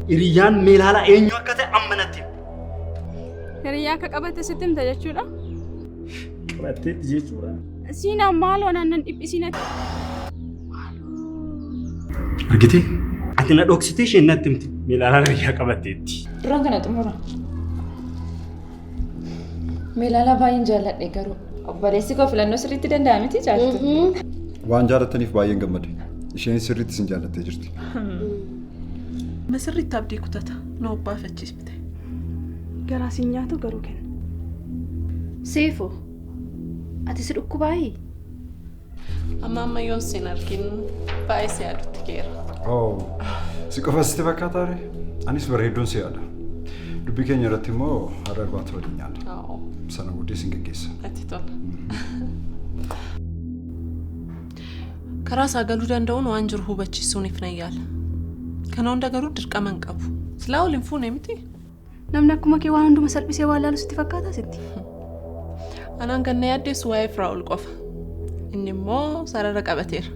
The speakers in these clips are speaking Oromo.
Hiriyyaan Meelaalaa eenyu akka ta'e amma natti himi. Hiriyyaa akka qabatte sitti himta jechuudha. Qabatteetti jechuudha. Siinaa maaloo anaan nan dhiphisiin ati. Argitee? Ati na dhoksitee isheen natti himti. Meelaalaan hiriyyaa qabatteetti. Duraan kana xumura. Meelaalaa baay'een jaalladhe garuu obboleessi koo filannoo sirriitti danda'a miti jaaltu. Waan jaalattaniif baay'een gammade. Isheen sirriitti isin jaallattee jirti. Na sirriitti abdii kutata. Na obbaafachiisfte. Garaa siin nyaatu garuu kenna. Seefo, ati si dhukkubaayii? Amma amma yoon sin argin baay'ee si yaadutti keera. Oh, si qofa sitti fakkaataa ree? Anis bareedduun si yaada. Dubbii keenya irratti immoo har'a irbaata waliin nyaanna. Oh, Sana booddee sin geggeessa. Natti tola. Karaa isaa galuu danda'uun waan jiru hubachiisuuniif nan yaala. Kana hunda garuu dirqama hin qabu. Silaa ol hin fuune miti. Namni akkuma kee waan hunduma salphisee waan laalu sitti fakkaataa sitti? Anaan kan na yaaddeessu waa'ee Firaa'ol qofa. Inni immoo sarara qabateera.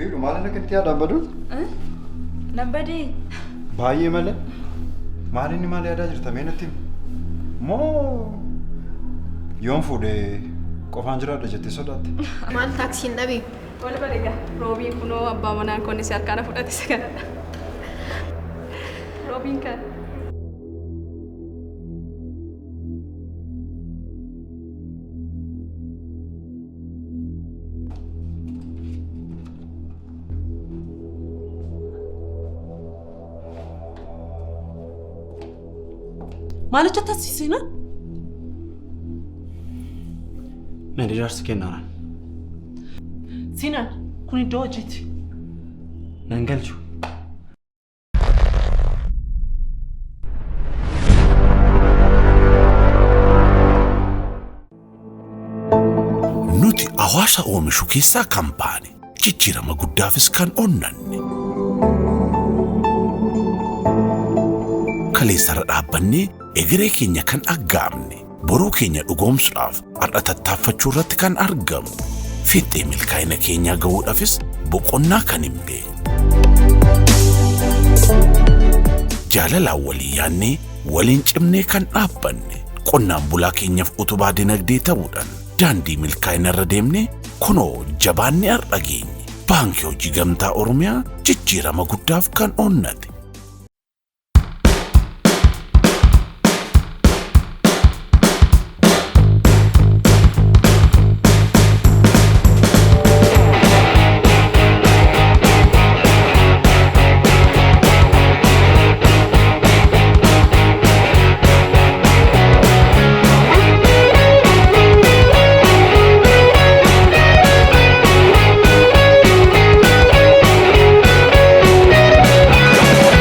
Biilu maal inni akkatti yaadaan baduu? Nan badee? Baay'ee malee. Maal inni maal yaadaa jirta mee natti himi. Moo yoon fuudhe qofaan jiraadha jettee sodaatte? Maal taaksiin dhabee? Wal bare egaa Roobiin kunoo abbaa manaan koo inni si harkaa na fudhate isa kanadha. Roobiin kana. Maal hojjetta Siinaa? Nani jaarsi kennaaraan. Siinaan kun iddoo hojiiti. Nan galchu. Nuti hawaasa oomishu keessaa kan baane, jijjiirama guddaafis kan onnanne. Kaleessarra dhaabbannee egeree keenya kan aggaamne, boruu keenya dhugoomsuudhaaf har'a tattaaffachuu irratti kan argamnu. Fiixee milkaa'ina keenyaa gahuudhaafis boqonnaa kan hin beekne. Jaalalaan walii yaadnee waliin cimnee kan dhaabbanne qonnaan bulaa keenyaaf utubaa dinagdee ta'uudhaan daandii milkaa'ina irra deemnee kunoo jabaannee har'a geenye. Baankii Hojii Gamtaa Oromiyaa jijjiirama guddaaf kan onnate.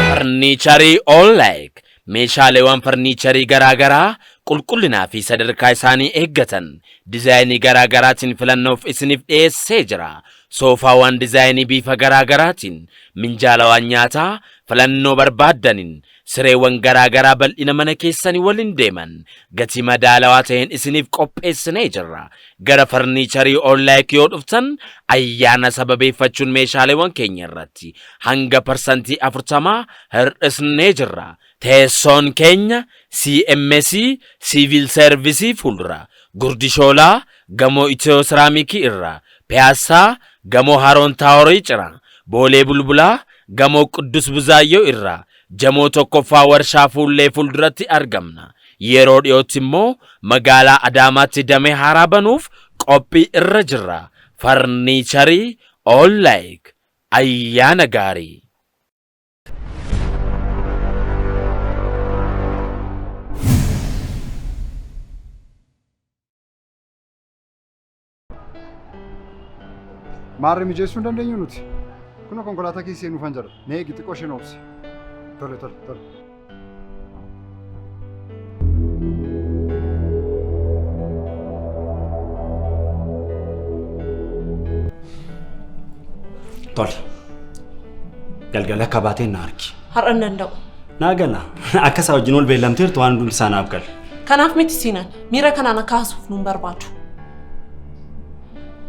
Farniicharii Onlaayik meeshaaleewwan farniicharii garaagaraa qulqullinaa fi sadarkaa isaanii eeggatan dizaayinii garaagaraatiin filannoof isiniif dhiyeessee jira. Soofaawwan dizaayinii bifa garaagaraatiin, minjaalawwan nyaataa filannoo barbaaddaniin, sireewwan garaagaraa bal'ina mana keessanii waliin deeman gatii madaalawaa ta'een isiniif qopheessinee jirra. Gara Farniicharii Onlaayik yoo dhuftan ayyaana sababeeffachuun meeshaaleewwan keenya irratti hanga parsantii 40 hir'isnee jirra. Teessoon keenya CMC Siivil Seervisii fuuldura, Gurdi Shoolaa, Gamoo Itiyoo Siraamikii irra, Piyaassaa, Gamoo Haroon Taaworii cina, Boolee Bulbulaa, Gamoo Quddus Buzaayyoo irra, Jamoo 1ffaa Warshaa Fuullee fuulduratti argamna. Yeroo dhiyootti immoo magaalaa Adaamaatti damee haaraa banuuf qophii irra jirra. Farniicharii Onlaayik. Ayyaana gaarii! Maarri mijeessuu hin dandeenyu nuti. Kunoo konkolaataa keessa seenuufan jira. Na eegi xiqqoo isheen obsi. Tole tole tole. Tole. Galgala akka baateen na argi. Har'a hin danda'u. Naa gala. Akka isaa wajjin wal beellamteertu waan hundumti isaa naaf gala. Kanaaf miti Siinaan miira kanaan akka haasofnu hin barbaadu.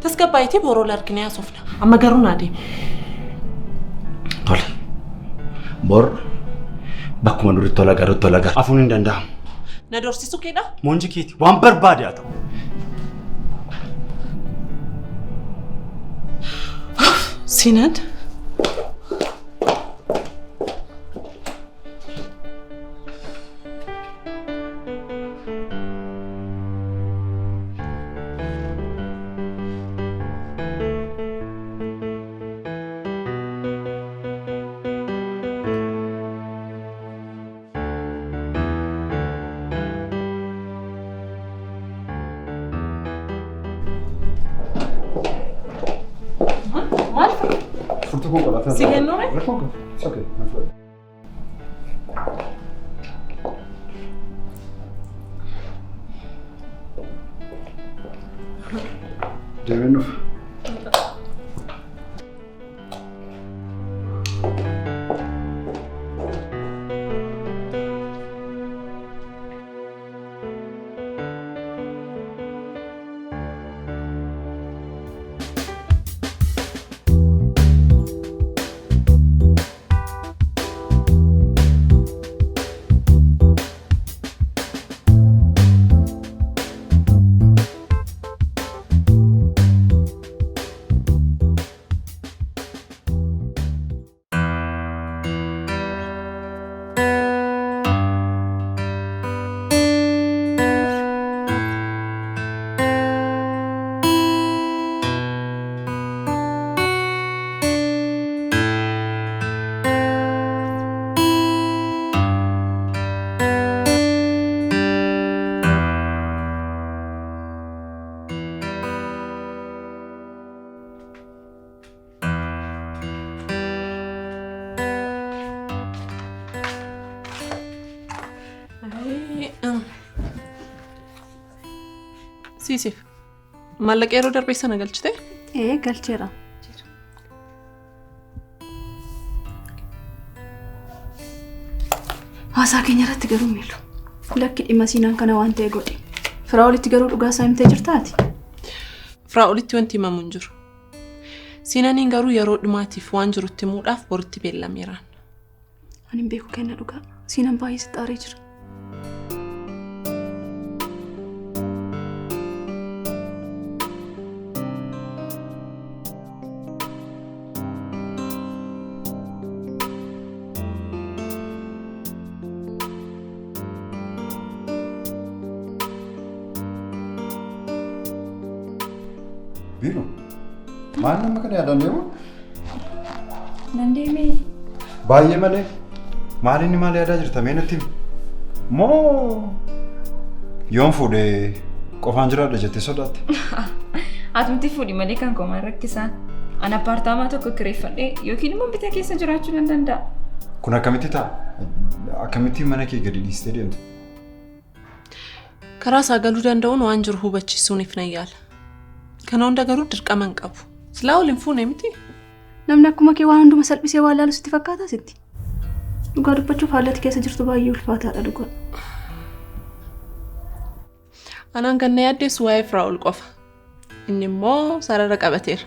Tasgabbaa'iitii boru ol arginee haasofna. Amma garuu naa deemi. Tole. Bor Bakkuma duritti wal agarrutti wal agarra. Hafuun hin danda'amu. Na doorsisuu keedha? Moonji keeti waan barbaade haa ta'u. Siinaan. Maal fa'i? Furtuu konkolaataa. Si kennuu ree? Rakkoo qabu. It's okay. Nan fudhadha. Deemeen dhufa. Siisiif. Maallaqa yeroo darbee sana galchite? Ee galcheera. Haasaa keenya irratti garuu miilu. Lakki dhimma siinaan kana waan ta'e godhe. Firaa'olitti garuu dhugaa isaa himtee jirtaati? Firaa'olitti wanti himamu hin jiru. Siinaniin garuu yeroo dhumaatiif waan jirutti himuudhaaf boritti beellameeraan. Ani hin beeku kenna dhugaa. Siinaan baay'ee sitti aaree jira. Biiru, maal nama kana yaadaan deemu? Nan deemee. Baay'ee malee. Maal inni maal yaadaa jirta mee natti himi? Moo yoon fuudhe qofaan jiraadha jettee sodaatte? Atumti fuudhi malee kan koo maal rakkisaa? An appaartaamaa tokko kireeffadhee yookiin immoo bita keessa jiraachuu nan danda'a. Kun akkamitti ta'a? Akkamitti mana kee gadi dhiistee deemta? Karaa isaa galuu danda'uun waan jiru hubachiisuuniif nan yaala. Kana hunda garuu dirqama hin qabu. Silaa wal hin fuune miti. Namni akkuma kee waan hunduma salphisee waan laalu sitti fakkaataa sitti? Dhugaa dubbachuuf haalli ati keessa jirtu baay'ee ulfaataadha dhugaa. Anaan kan na yaaddeessu waa'ee Firaa'ol qofa. Inni immoo sarara qabateera.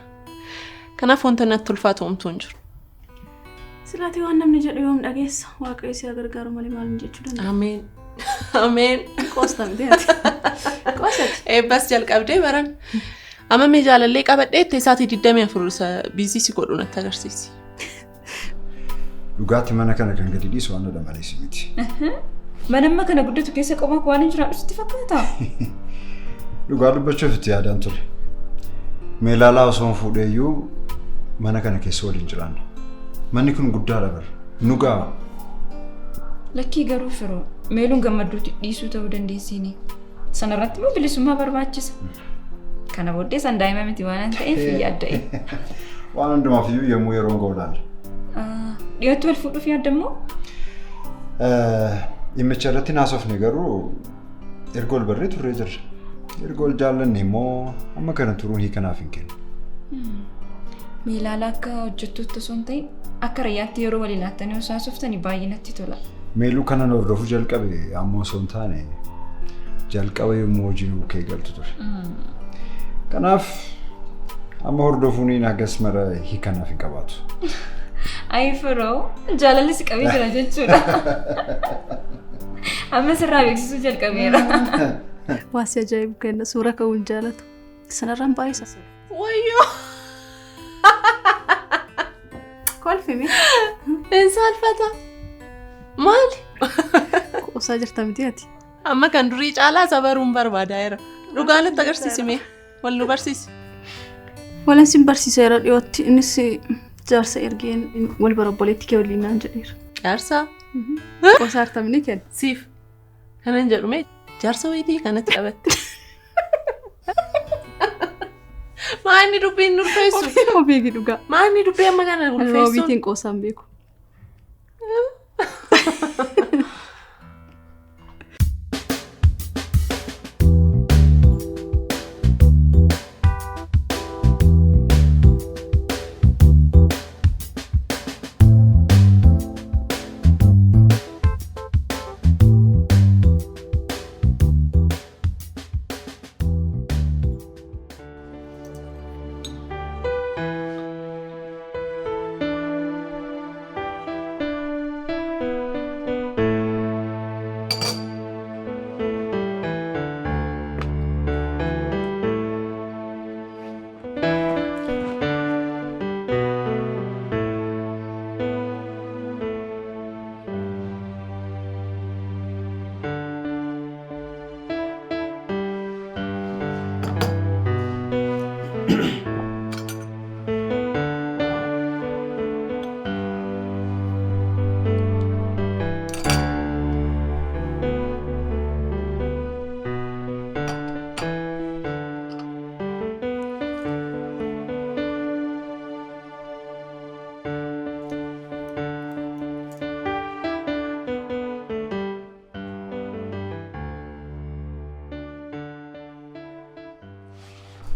Kanaaf wanta natti ulfaatu homtuu hin jiru. Silaatii waan namni jedhu yoom dhageessa? Waaqayyo si haa gargaaru malee maal jechuu danda'a? Ameen. Ameen. Qoosta miti ati. Qoosati. Eebbas jalqabdee baran. Amma mee jaalallee qabadhee itti isaatii 24 isa biizii si godhu natti agarsiisi. Dhugaatti mana kana kan gadi dhiisu waan dha malee si miti. Mana amma kana guddatu keessa qofaa koo waan hin jiraadhu sitti fakkaata? Dhugaa dubbachuuf itti yaadaan ture. Meelaalaa osoo hin fuudheeyyuu mana kana keessa waliin jiraanna. Manni kun guddaadha bara. Nu ga'a. Lakkii garuu firoo meeluun gammadduutti dhiisuu ta'uu dandeessiini. Sanarratti immoo bilisummaa barbaachisa. Kana booddee san daa'ima miti waan ta'eef yaadda'e. Waan hundumaaf iyyuu yommuu yeroon ga'u ilaalla. Dhiyootti wal fuudhuuf yaadda immoo? Dhimmicha irratti naasofne garuu erga ol barree turree jirra. Erga ol jaallanne immoo amma kana turuun hiikanaaf hin kennu. Meelaala akka hojjettuutti osoo hin ta'in akka rayyaatti yeroo waliin laattanii osoo haasoftanii baay'ee natti tola. Meeluu kanan hordofuu jalqabe amma osoo hin taane jalqaba yommuu hojiin bukkee galtu ture. Kanaaf amma hordofuun hagas mara hiikanaaf hin qabaatu. Ayi firoo jaalalli si qabee jira jechuudha. Amma sirraa beeksisuu jalqabeera. Waa si ajaa'ibu kenna suura ka'uu hin jaalatu. Sanarraan baay'ee sassaaba. Wayyoo! Kolfimi. Saalfata. Maali? Qoosaa jirta miti ati. Amma kan durii caalaa isa baruun barbaadaa jira. Dhugaa natti agarsiisi mee. Wal nu barsiisi. Walan sin barsiisa yeroo dhiyootti innis jaarsa ergeen wal bara obboleetti kee waliin naan jedheera. Jaarsa? Qoosaa jirta miti kenna. Siif. Kanan jedhu mee jaarsa wayitii kanatti qabatte. Maanni dubbiin ulfeessu? Obeegi dhugaa. Maanni dubbii amma kana ulfeessu? Roobiitiin qoosaan beeku.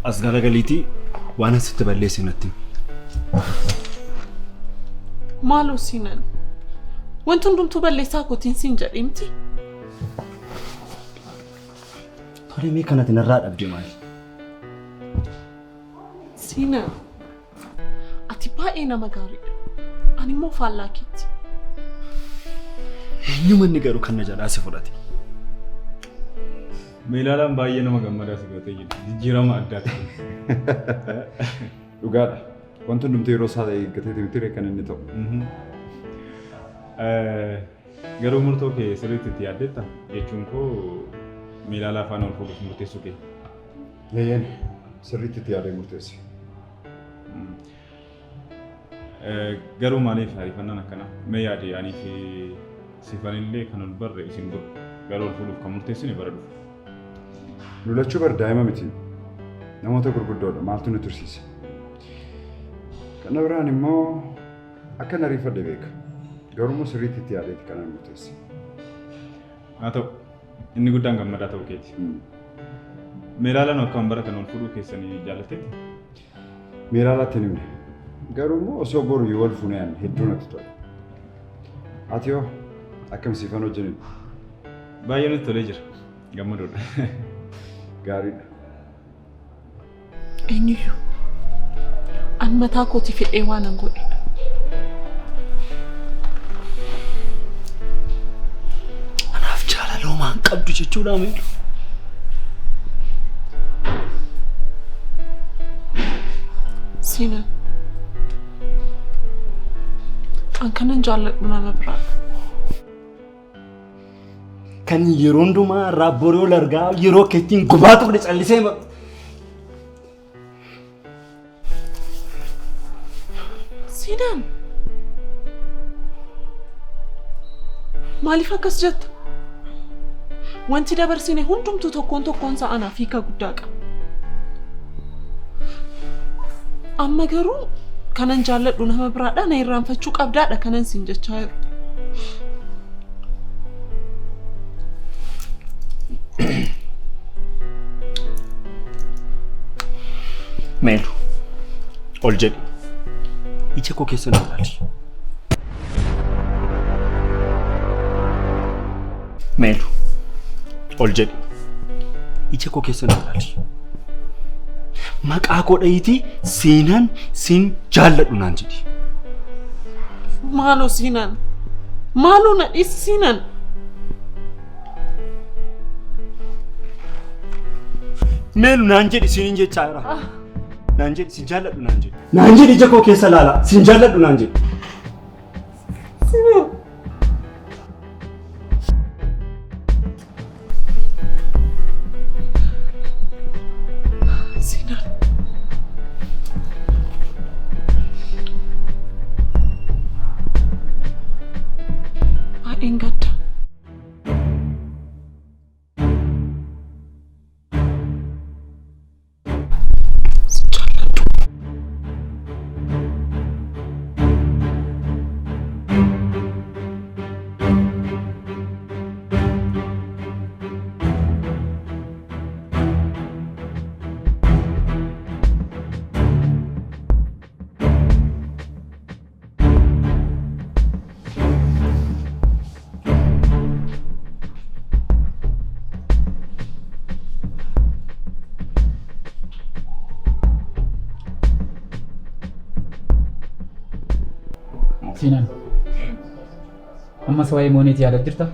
As garagaliitii waan asitti balleesse natti. Maaloo Siinan? Wanti hundumtuu balleessaa kootiin siin jedhee miti. Tole mee kanatti narraa dhabde maali? Siinan, ati baay'ee nama gaariidha. Ani immoo faallaa keeti. Eenyumanni garuu kan na jalaa si fudhate? Meelaalaan baay'ee nama gammadaa si gootee jirti. Jijjiirama addaati. Dhugaadha. Wanti hundumtuu yeroo isaa eeggatee miti kan inni ta'u. Garuu murtoo kee sirriitti itti yaaddeetta? Jechuun koo Meelaalaa faana ol fuudhuuf murteessuu kee. Eeyyeen sirriitti itti yaadee murteesse. Garuu maaliif ariifannaan akkanaa? Mee yaadi anii fi sifanillee kan ol barre isin dura. Garuu ol fuudhuuf kan murteessine bara dhufu. Lulachuu bar daa'ima miti. Namoota gurguddoodha. Maaltu nu tursiise? Kana biraan immoo akka na ariifadhe beeka. Garuu immoo sirriitti itti yaadeeti kanan murteesse. Haa ta'u inni guddaan gammadaa ta'uu keeti. Meelaalaan akkam bara kan ol fuudhuu keessanii jaallatteetti? Meelaalaatti hin himne. Garuu immoo osoo boru yoo wal fuunee yaadne hedduu natti tola. Ati hoo akkam siifan wajjiniin? Baay'ee nutti tolee jira. Gammadoodha. Gaariidha. Eenyuyyuu an mataa kootii fedhee waan an godhedha. Anaaf jaalala homaa hin qabdu jechuudha meelu. Siinan. An kanan jaalladhu nama biraadha. Kan yeroo hundumaa raabboree ol argaa yeroo keettiin gubaa ture callisee Siinan. Maaliif akkas jetta? Wanti dabarsine hundumtuu tokkoon tokkoon isaa anaaf hiika guddaa qaba. Amma garuu kanan jaalladhu nama biraadha na irraanfachuu qabdaadha kanan siin jechaa jiru. Meelu ol jedhi ija koo keessa na ilaali. Meelu ol jedhi ija koo keessa na ilaali. Maqaa koo dhahiitii seenaan siin jaalladhu naan jedhi. Maaloo Siinaan. Maaloo na dhiisi Siinaan. Meelu naan jedhi sinin jechaa jira. Naan jedhi sin jaalladhu naan jedhi. Naan jedhi ija koo keessa laala sin jaalladhu naan jedhi. Siinaan. Siinaan. Baay'een gadda. Sin jaalladhu. Siinaan. Ammas waa'ee mooneeti yaada jirta?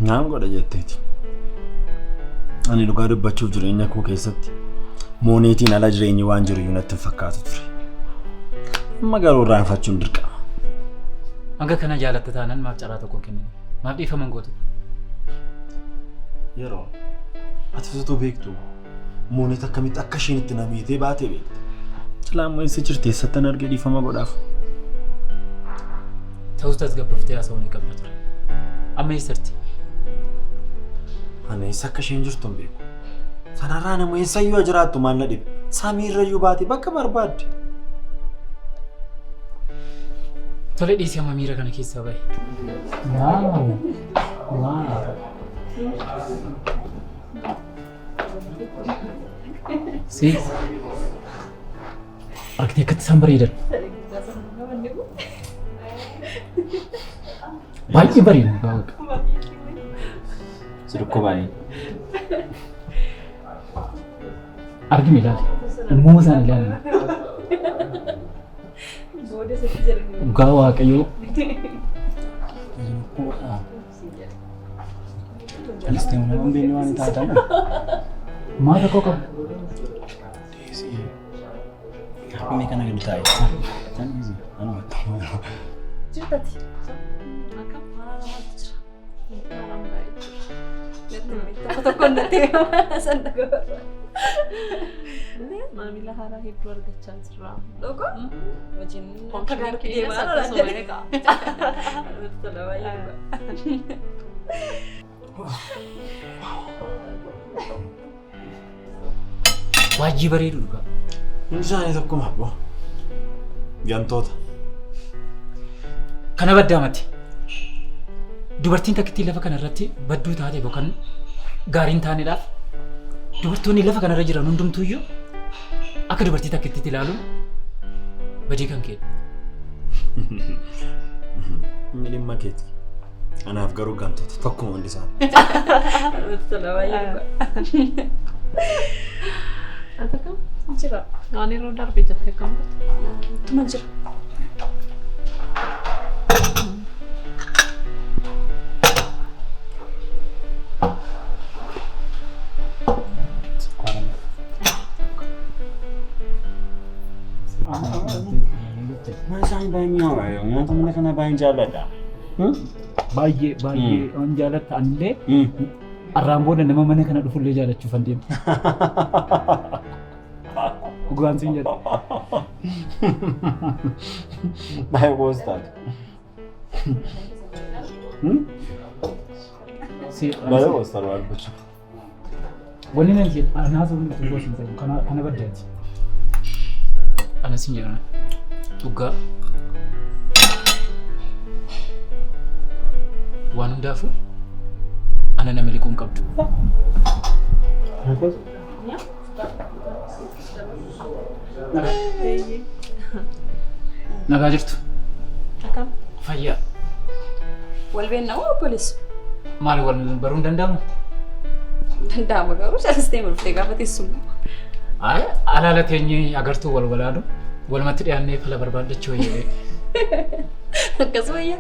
Naan godha jetteeti. Ani dhugaa dubbachuuf jireenya koo keessatti mooneetiin ala jireenyi waan jiru iyyuu natti hin fakkaatu ture. Amma garuu irraanfachuun dirqama. Hanga kana jaalatta taanaan maaf carraa tokko hin kennine? Maaf dhiifama hin gootu? Yeroo ati osoo beektu mooneet akkamitti akka isheen itti na miitee baatee beekta. Silaa ammoo eessa jirti eessattan argee dhiifama godhaaf. Ta'us tasgabboftee haasa'uu ni qabda ture. Amma eessatti? Ani eessa akka isheen jirtu hin beeku. Sanarraa nama eessayyuu haa jiraattu maal na dhibe. Samiirrayyuu baate bakka barbaadde. Tole dhiisii amma miira kana keessaa bahi. Wow! Wow! Si argitee akkatti isaan bareedan. Baay'ee bareedu dhugaa waaqa. Si dhukkubaa. Argime ilaali. Uumama isaan ilaali. Dhugaa waaqayyoo. Anis ta'e nama hin beekne waan taatamu. Maal rakkoo qabu? Mee kana gadi taa'e. Jirtati. Akkam haala maaltu jira? Haaraan baay'ee jira. Tokko tokkoon natti hima san dhaga'u. Maamila haaraa hedduu argachaa jirra. Dhugaa? Hojiin akka Koomishiniin gaariitti keenyas deemaa akkasuma eega. Tola baay'ee dhugaa. Baay'ee bareedu dhugaa. Hundi isaanii tokkuma abboo. Gantoota. Kana baddaa mati. Dubartiin takkittiin lafa kana irratti badduu taate yookaan gaarii hin taaneedhaaf dubartoonni lafa kanarra jiran hundumtuuyyuu akka dubartii takkittiitti ilaaluun badii kan keedha. Inni dhimma keeti. Anaaf garuu gantoota tokkuma hundi isaanii. Tola baay'ee dhugaa. Ati akkam? Jira. Waan yeroo darbe jette akkam goote? Tuma jira. Mana isaanii baay'ee mi'aawa. Nyaata mana kanaa baay'een jaalladha. Baay'ee baay'ee waan jaalatta anillee arraan booda nama mana kana dhufullee jaalachuuf an deema. Dhugaan siin jedha. Baay'ee qoostaati. Baay'ee qoostaadha waan dubbachuu. Wanni nan jedhu ana haasa'uun nuti gosa hin ta'u kana kana baddaati. Ana siin jedhama. Dhugaa. Waan hundaafuu ana nama liquu hin qabdu. Nagaa jirtu. Akkam? Fayyaa. Wal beekna moo obboleessa? Maal wal baruu hin danda'amu? Danda'ama garuu calistee dhuftee gaafa teessumu. Ay, alaala teenyee agartuu wal walaanu. Walumatti dhiyaannee fala barbaaddachuu wayya. Akkas wayya?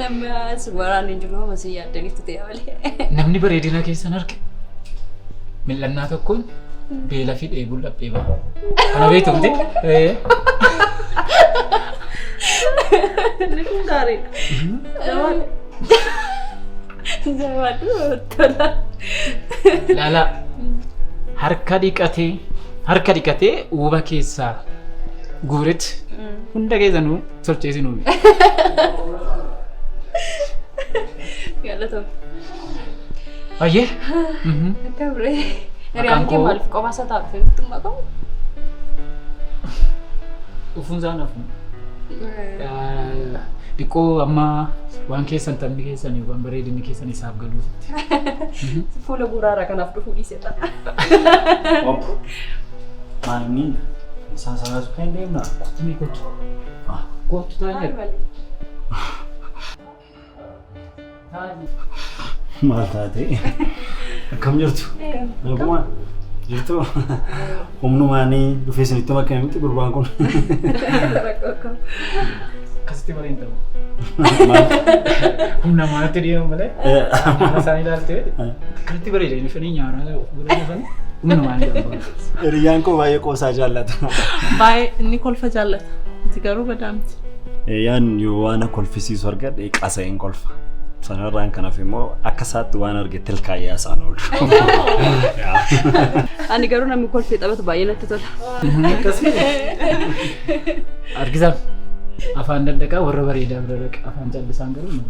Namni as waraanni hin jiru amma si yaaddanitti ta'e malee. Namni bareedina keessan arge mil'annaa tokkoon beela fi dheebuun dhaphee ba'a. Kana beektu miti? Inni kun gaariidha. Jabaadhu tola. Laalaa harka dhiqatee harka dhiqatee uuba keessaa guuretti hunda keessanuu tolchee isin uume. Galatoom. Baay'ee. Akka biree. Hiriyaan kee maaliif kophaa isaa taa'u nuttummaa qabu? Dhufuun isaa nafu. Xiqqoo amma waan keessan taphni keessan yookaan bareedinni keessan isaaf galuufitti. Fuula guraaraa kanaaf dhufuu dhiisee ta'a. Obbo. Maal inni isaan sanaa kan deemna? Kottu mee kottu. Kottu taa'ee. Maal taate? Akkam jirtu? Nagumaa? Jirtu? Humnumaanii dhufee isinitti makame miti gurbaan kun. Akkasitti malee hin ta'u. Humna maatti deemu malee. Nama isaan ilaaltee akkanatti bareedanii dhufanii nyaara of godhanii dhufanii humna maanii deemu. Hiriyyaan koo baay'ee qoosaa jaallata. Baay'ee inni kolfa jaallata. Ati garuu badaa miti. Yaan yoo waan kolfisiisu argadhe qasa'een kolfa. Sanarraan kanaaf immoo akka isaatti waan arge tilkaayyaa isaan oolu. Ani garuu namni kolfee taphatu baay'ee natti tola. Argisaan afaan daddaqaa warra bareedaa bira dhaqa afaan callisaan garuu hin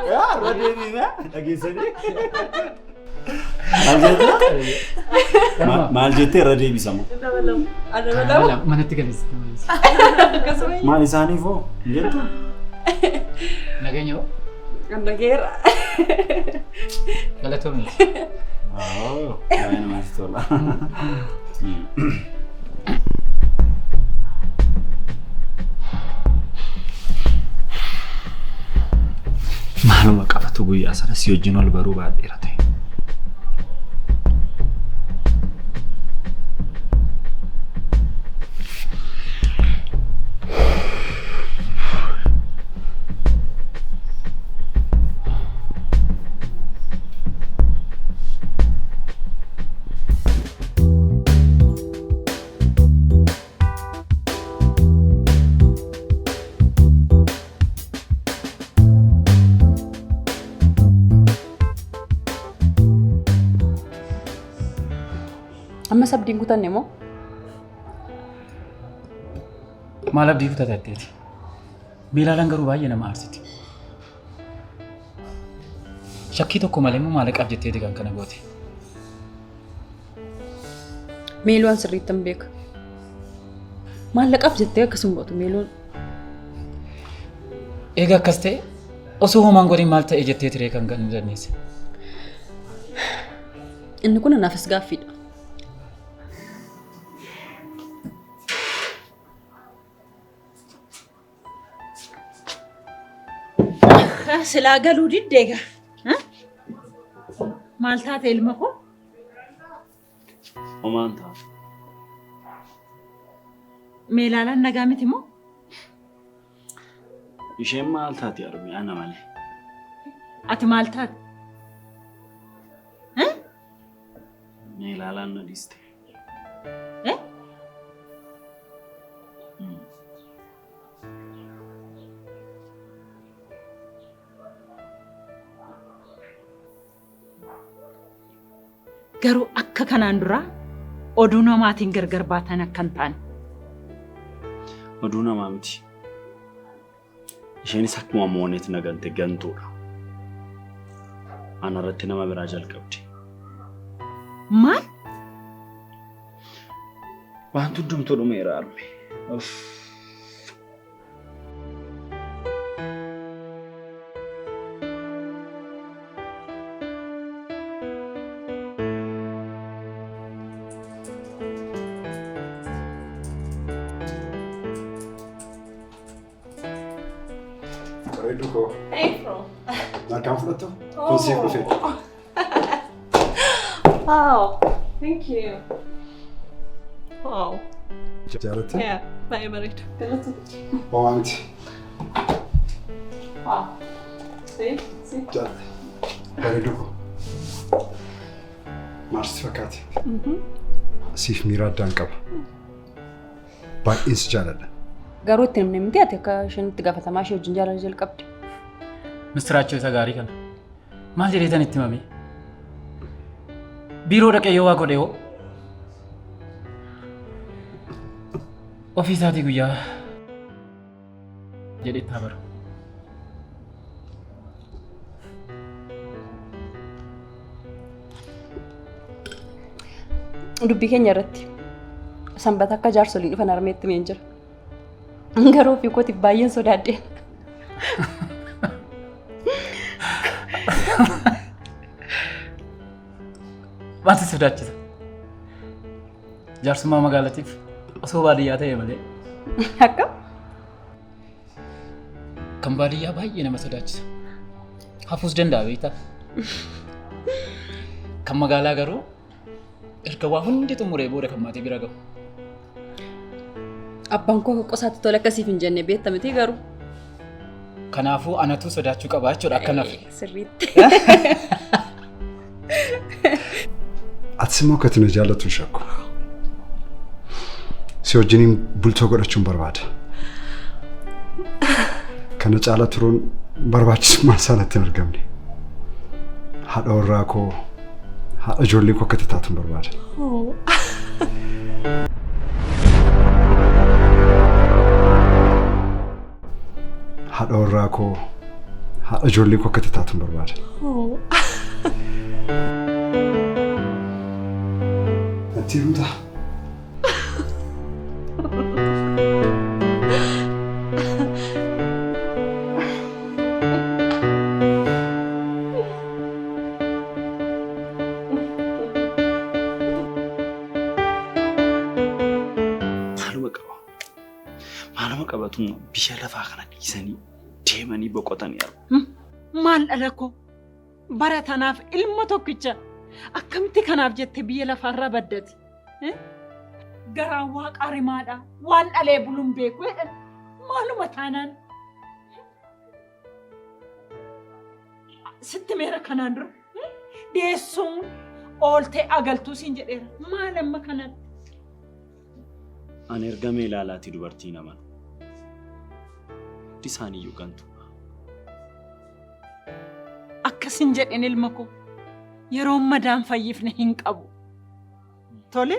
Irra deebiina dhageessanii. Maal jettee? Maal jettee irra deebisama? Manatti galeessite. Maal isaaniif hoo hin jettu? Nageenya hoo? Nageera. Galatoomii. Baay'ee namatti tola. Maaluma qabatu guyyaa sana si wajjin wal baruu baadheera ta'e. Ammas abdiin kutanne moo? Maal abdii kutatatteeti? Beelaalaan garuu baay'ee nama aarsiti. Shakkii tokko malee immoo maallaqaaf jetteeti kan kana goote. Meeluun sirriitti hin beeka. Maallaqaaf jettee akkasuma gootu meeluun. Egaa akkas ta'e osoo homaan godhin maal ta'e jettee tiree kan kan dandeesse. Inni kun anaafis gaaffiidha. Silaa galuu didde egaa. Maal taate ilma koo? Homaan ta'a. Meelaalaan nagaa miti moo? Isheen maal taati armi ana malee. Ati maal taate? Meelaalaan na dhiiste. Garuu akka kanaan duraa oduu namaatiin gargar baatan akka hin taane. Oduu namaa miti. Isheenis akkuma mooneet na gante gantuudha. Ana irratti nama biraa jalqabde. Maal? Wanti hundumtuu dhumeera arme. Uff. Bareedduu koo. Narkaan fudhattu? Kun siif dhufe. Wow, thank you. Wow. Jaalatte? Yaa, baay'ee bareeda. Galatoomii. Homaa miti. Wow. See? See? Jaalatte. Bareedu koo. Maal sitti fakkaate? Siif miira addaan qaba. Baay'een si jaaladha. Garuu itti himne miti ati akka isheen itti gaafatamaa ishee wajjin jaalala jalqabde. Mistiraachoo isa gaarii kana. Maal jedheetan itti himame? Biiroo dhaqee yoo waa godhe hoo? Ofii isaatii guyyaa jedhetti haa baru. Dubbii keenya irratti sanbata akka jaarsoliin dhufan harmeetti himeen jira. Garuu ofii kootiif baay'een sodaadhe. Maaltu si sodaachisa? Jaarsummaa magaalatiif osoo baadiyyaa ta'e malee. Akka? Kan baadiyyaa baay'ee nama sodaachisa. Hafuus danda'a beektaa? Kan magaalaa garuu erga waa hundi xumuree booda kan maatii bira gahu. Abbaan koo akka qosaatti tola akkasiif hin jenne beekta miti garuu. Kanaafuu anatu sodaachuu qaba jechuudha akka nafe. Sirriitti. Atis immoo akka ati na jaallattu hin shakku. Si wajjiniin bultoo godhachuun barbaada. Kana caala turuun barbaachisummaan isaa natti hin argamne. Haadha warraa koo, haadha ijoollee koo akka ati taatu hin barbaada. Haadha warraa koo, haadha ijoollee koo akka ati taatu hin barbaada. Natti heerumtaa? Maaluma qaba? Maaluma qabatuma biyya lafaa kana dhiisanii deemanii boqotanii argu. Maal dhala koo bara tanaaf ilma tokkicha akkamitti kanaaf jette biyya lafaarraa baddati. Garaan waaqaa rimaadha waan dhalee buluun beeku jedhan maaluma taanaan. Sitti meera kanaan dura deessuun ooltee agaltuu siin jedheera maal amma kanatti. Ani erga ilaalaati dubartiin amanu. Hundi isaaniiyyuu gantu. Akkas hin jedhin ilma koo. Yeroon madaan fayyifne hin qabu. Tole.